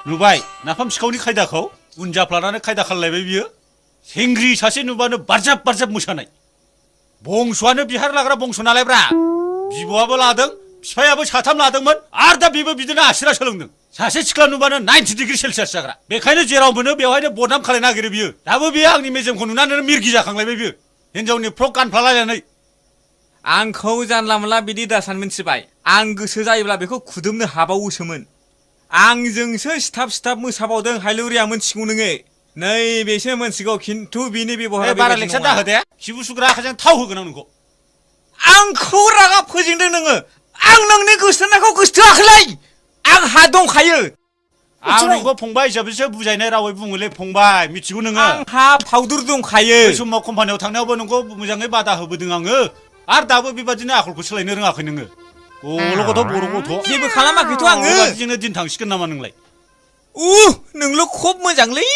नुबाय नाफाम सिखावनि खायदाखौ उन जाफ्लानानै खायदा खालायबाय बियो सेंग्रि सासे नुबानो बारजाब बारजाब मोसानाय बंस'आनो बिहार लाग्रा बंस' नालायब्रा बिब'आबो लादों बिफायाबो साथाम लादोंमोन आरो दा बेबो बिदिनो आसिरा सोलोंदों सासे सिख्ला नुबानो 90 डिग्री सेलसियास जाग्रा बेखायनो जेराव मोनो बेवहायनो बदनाम खालायनो नागिरो बियो दाबो बियो आंनि मेजेमखौ नुनानै मिरगि जाखांलायबाय बियो हिनजावनि फ्रक गानफ्लालायनानै आंखौ जानला मोनला बिदि दासान मिन्थिबाय आं गोसो जायोब्ला बेखौ खुदुमनो हाबावोसोमोन आंजोंसो सिथाब सिथाब मोसाबावदों हायलुरिया मोनथिगौ नोङो नैबेसो मोनथिगौ खिन्थु बिनि बेबहारा बारा लेक्सार दाहो दे खिबु सुग्रा आखाइजों थाव होगोन आं नोंखौ आंखौ रागा फोजोंदों नोङो आं नोंनि गोसोथोनायखौ गोसोथोआखैलै आंहा दंखायो आं नोंखौ फंबाय हिसाबैसो बुजायनाय रावै बुङोलै फंबाय मिथिगौ नोङो आंहा फाउदुर दंखायो बै समाव कम्पानियाव थांनायावबो नोंखौ मोजाङै बादा होबोदों आङो आरो दाबो बेबादिनो आखलखौ सोलायनो रोङाखै नोङो बर' गथ' बर' गथ' जेबो खालामाखैथ' आङो बेबादिजोंनो दिन थांसिगोन नामा नोंलाय नोंल' खब मोजांलै